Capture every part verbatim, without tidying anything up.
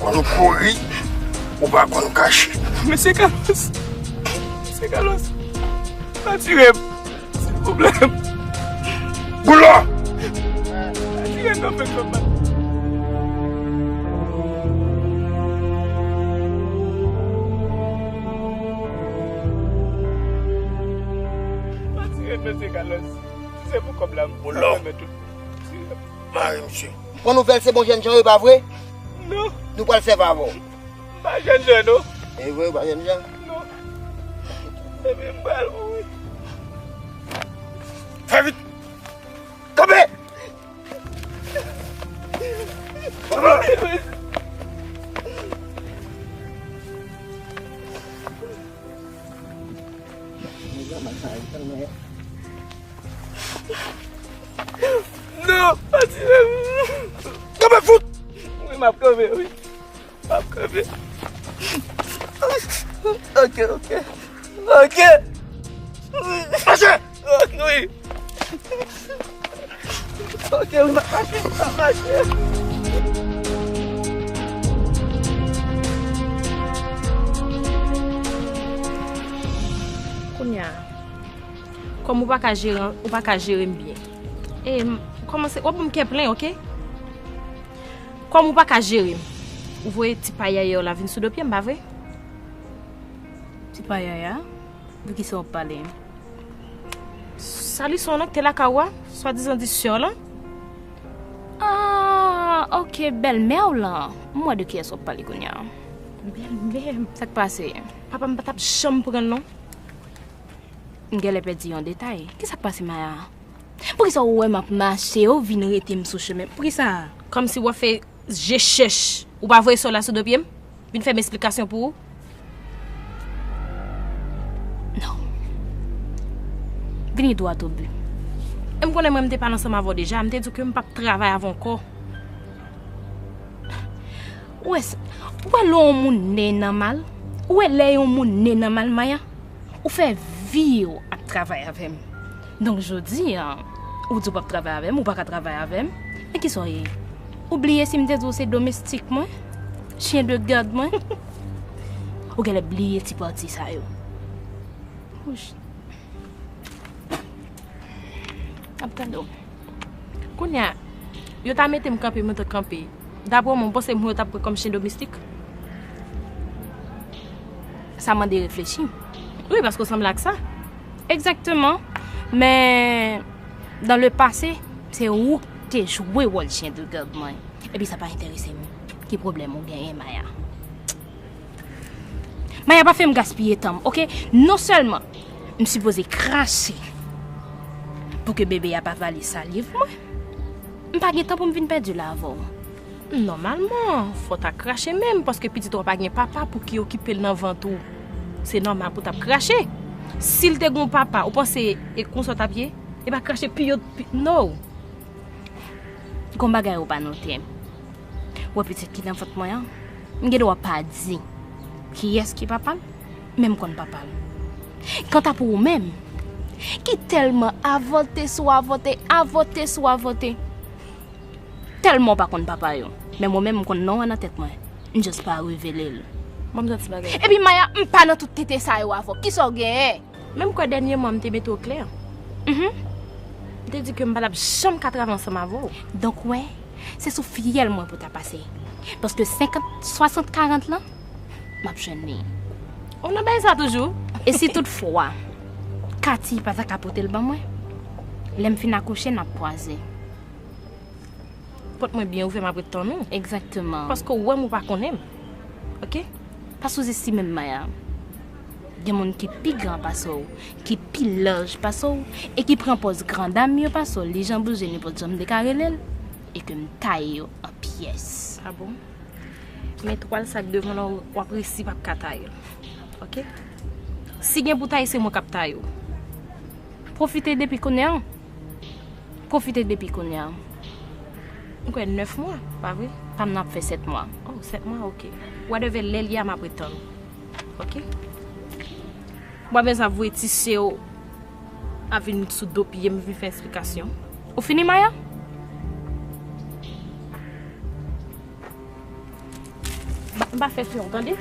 Ou kouri, ou pa konn kache. Mesye Carlos. Mesye Carlos. Pa tire m. Silvouplè. Boulò! Pa tire m nan men kòb la. Pa tire m, mesye Carlos. Si se pou kòb la, m Boulò. Mare misye. Pran nouvèl se bon jènjan yo, e pa vre? Non. Nou pral sèvi avè w. M pa jènjan, non. E vre, ou pa jènjan? Non. Epi m pral mouri. Fè vit! Kanpe! Non, pa tire m. Kanpe fout! Wi, m ap kanpe, wi. M ap kanpe. Ok, ok. Ok. Mache! Ok, wi. Ok, wi, m ap mache, m ap mache. Kounye a, kòm ou pa ka jere, ou pa ka jere m byen. E, m, kòmanse, w ap ban m kè plen, ok? Kòm ou pa ka jere m, ou voye ti payaya w la vin sou do pye m, pa vre? Ti payaya? De kisa w ap pale? Salison an ki te lakay ou a, swadizan di sè w lan. Ah, ok, bèlmè w lan. M wè de kiyès w ap pale kounye a. Bèlmè m. Sa k pase? Papa m pa t ap janm pran l non. M genlè pèdi yon detay. Kisa k pase, Maya? Poukisa ou wè m ap mache, ou vin rete m sou chemen? Poukisa? Kòmsi w ap fè je chèch. Ou pa voye sè w la sou do pye m? Vin fè m esplikasyon pou ou? Non. Vini dwat o bi. E m konnen mwen m te pale ansanm avè w deja, m te di w ke m p ap travay avè w ankò. Ou wè, s- ou wè lè yon moun ne nan mal? Ou wè lè yon moun ne nan mal, Maya? Ou fè vi w ap travay avè m. Donk, jodi a, ou di w p ap travay avè m, ou pa ka travay avè m. Men kisa w ye? Ou bliye si m te di w se domestik mwen? Chyen de gad mwen? Ou genlè bliye ti pati sa yo. Wouch. Ap tande w. Kounye a, yo ta mete m kanpe, mwen te kanpe. Daprè mwen, ou panse moun yo t ap pran kòm chyen domestik? Sa mande reflechi. Wi, paske w sanble ak sa. Egzakteman. Men, dans le passé, se ou ki te jwe wòl chyen de gad mwen. Epi sa pa enterese m. Ki pwoblèm ou genyen, Maya? Maya, pa fè m gaspiye tan m, oke? Non sèlman m sipoze krache pou ke bebe a pa vale saliv mwen, m pa gen tan pou m vin pèdi la avè w. Nòmalman, fò w ta krache menm, paske pitit ou a pa gen papa pou ki okipe l nan vant ou. Se nòmal pou w t ap krache. Si l te gen yon papa, ou panse e konsa w t ap ye? E pa krache pi yo, pi, no. Gon bagay ou pa note. Wè pitit ki nan vant mwen an, m gen dwa pa di kiyès ki papa l, men m konn papa l. Kanta pou ou menm, ki tèlman avòte sou avòte, avòte sou avòte, tèlman w pa konn papa yo. Men mwen menm, m konn non an nan tèt mwen. M just pa revele l. Ban m di w ti bagay. Epi Maya, m pa nan tout tenten sa yo avè w. Kisa w genyen? Men m kwè dènyèman m te mete w klè. Mhm. M te di ke m pa t ap janm ka travay ansanm avè w. Donk, wè, se sou fyèl mwen pou w ta pase. Paske senkant, swasant, karant lan, m ap jwenn li. Ou nan bay sa toujou? E si toutfwa, Kati pa ta ka pote l ban mwen, lè m fin akouche, n ap kwaze. Pòt mwen byen ouvè, m ap ret tann ou. Egzakteman. Paske ou wè m, ou pa konnen m. Oke? Pa souzestime m, Maya. Gen moun ki pi gran pase w, ki pi laj pase w, e ki pran pòz grandam yo pase w, li jan bouje nenpòt jan m te ka rele l, e ke m taye yo an pyès. A bon? Men twal sa k devan w, w ap resi p ap ka taye l. Oke? Si gen pou taye, se mwen k ap taye w. Pwofite depi kounye a. Pwofite depi kounye a. M kwè nèf mwa, pa vre? Pa m nan ap fè sèt mwa. Oh, sèt mwa, oke. Whatever lè l ye a, m ap ret tann ou. Oke? Mwen bezwen voye ti sè w a vin sou do pye m, vin fè esplikasyon. Ou fini, Maya? M pa fè fè w, tande?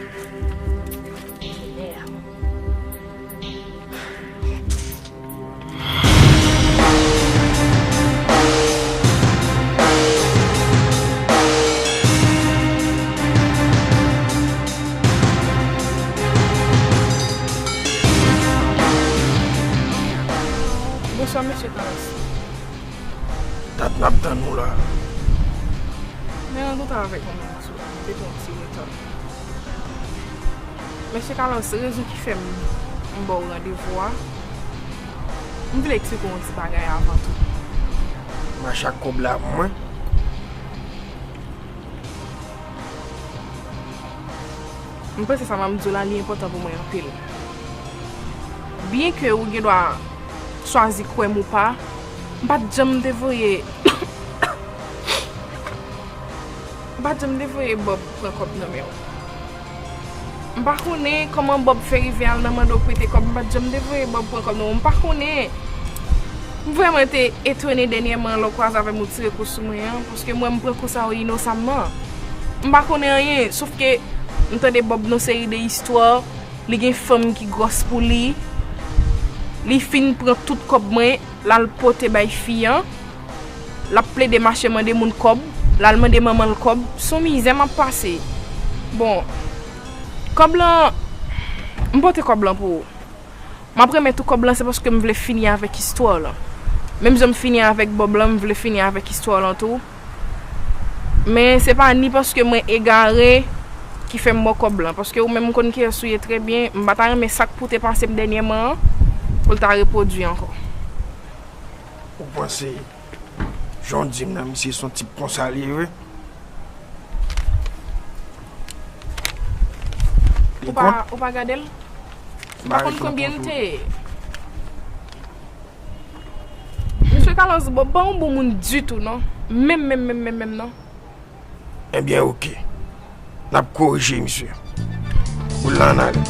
Bonswa, mesye Carlos. Dat n ap tann ou la. Men rankontre avèk mwen menm sou la, m te pran yon ti reta. Mesye Carlos, rezon ki fè m, m ba w randevou a, m vle eksplike w yon ti bagay avan tou. Mache ak kòb la pou mwen. M panse sa m ap di w la, li enpòtan pou mwen anpil. Byenke ou gen dwa chwazi kwè m ou pa, m pa t janm te voye, m pa t janm te voye Bob pran kòb nan men w. M pa konnen kòman Bob fè rive al nan mande w prete kòb, m pa t janm te voye Bob pran kòb nan men w. M pa konnen. M vrèman te etone dènyèman lè w kwaze avè m ou tire kou sou mwen an, paske m wè m pran kou sa yo inosamman. M pa konnen anyen, sof ke m tande Bob nan seri de istwa, li gen fanm ki gwòs pou li, li fin pran tout kòb mwen, l al pote bay fi an, l ap plede mache mande moun kòb, l al mande manman l kòb, se yon mizè m ap pase. Bon, kòb lan, m pote kòb lan pou ou. M ap remèt ou kòb lan, se paske m vle fini avèk istwa w lan. Menm jan m fini avèk Bob lan, m vle fini avèk istwa w lan tou. Men se pa ni paske mwen egare ki fè m ba w kòb lan. Paske ou menm ou konn kiyès ou ye trè byen. M pa ta renmen sa k pou te pase m dènyèman an, pou l ta repwodui ankò. Ou panse jan w di m nan, misye se yon tip konsa li ye vre? Ou pa, ou pa gade l? Ou pa konn konbyen l te ye? Mesye Carlos, Bob pa yon bon moun ditou, non. Menm, menm, menm, menm, menm, non. Ebyen, oke. N ap korije misye. Boul la ann ale.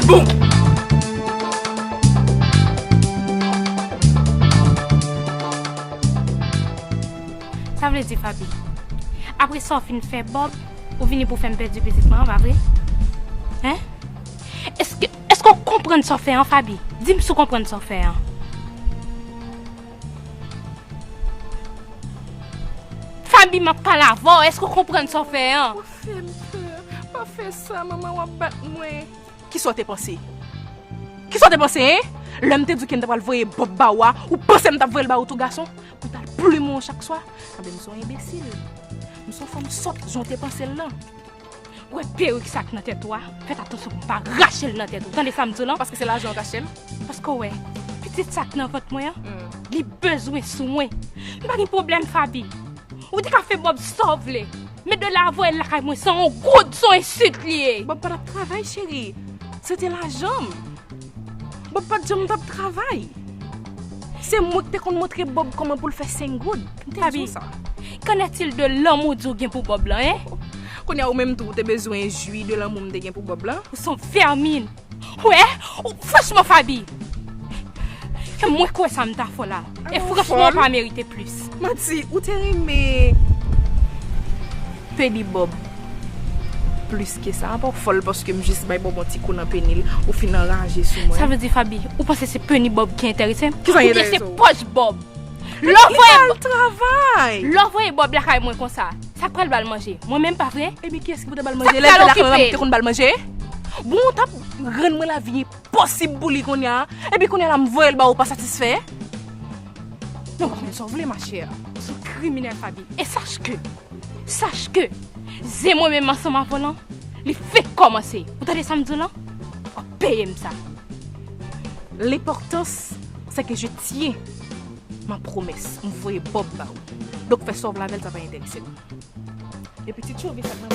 Boum! Sa vle di, Faby, apre sa w fin fè Bob, ou vini pou fè m pèdi pitit mwen an, pa vre? Hein? Èske, èske w konprann sa w fè an, Faby? Di m si w konprann sa w fè an. Faby, m ap pale avè w, èske w konprann sa w fè an? Pa fè m pè, pa fè sa, manman w ap bat mwen. Kisa w te panse? Kisa w te panse, en? Lè m te di w ke m ta pral voye Bob ba ou a, ou panse m t ap voye l ba ou tou gason? Pou w t al plimen w chak swa? Anben, m se yon enbesil. M se yon fanm sòt, jan w te panse l lan. Ou wè perik sa k nan tèt ou a? Fèt atansyon pou m pa rache l nan tèt ou. Tande sa m di w lan? Paske se lajan w rache l? Paske w wè, pitit sa k nan vant mwen an, hmm, li bezwen swen. M pa gen pwoblèm, Faby. Ou te ka fè Bob sa w vle. Men de la voye l lakay mwen, se yon goud, se yon ensilt li ye. Bob pa t ap travay, cheri. Se te lajan m. Bob pa t janm t ap travay. Se mwen ki te konn montre Bob kòman pou l fè senk goud. M te di w sa. Faby, qu'en est-il de lanmou di w gen pou Bob lan, en? Kounye a ou menm tou, ou te bezwen jwi de lanmou m te gen pou Bob lan. Ou se yon vèmin. Wè, ou, franchman, Faby, mwen kwè sa m ta fè w la. E franchman, ou pa merite plis. Mati, ou te renmen peni Bob plis ke sa. Apa w fòl paske m jis bay Bob yon ti kou nan peni l, ou fin anraje sou mwen. Sa vle di, Faby, ou panse se peni Bob ki enterese m? Kisa ki enterese w? Oubyen se pòch Bob? Lè w voye, li pral travay. Lè w voye Bob lakay mwen konsa, sa k pral ba l manje? Mwen menm, pa vre? Ebyen, kiyès ki pou ta ba l manje? Lè l te lakay mwen, pa mwen ki te konn ba l manje? Bon, w t ap rann mwen lavi enposib pou li kounye a. Epi kounye a la, m voye l ba ou, ou pa satisfè? Non, men sa w vle, ma chère. Ou se yon kriminèl, Faby. E sache que, sache que, zen mwen menm ansanm avè w lan, li fenk kòmanse. Ou tande sa m di w lan? W ap peye m sa. L'importance, c'est que je tiens ma promesse. M voye Bob ba ou. Donk, fè sa w vle avè l, sa pa enterese m. Epi ti tchouvi sa k nan.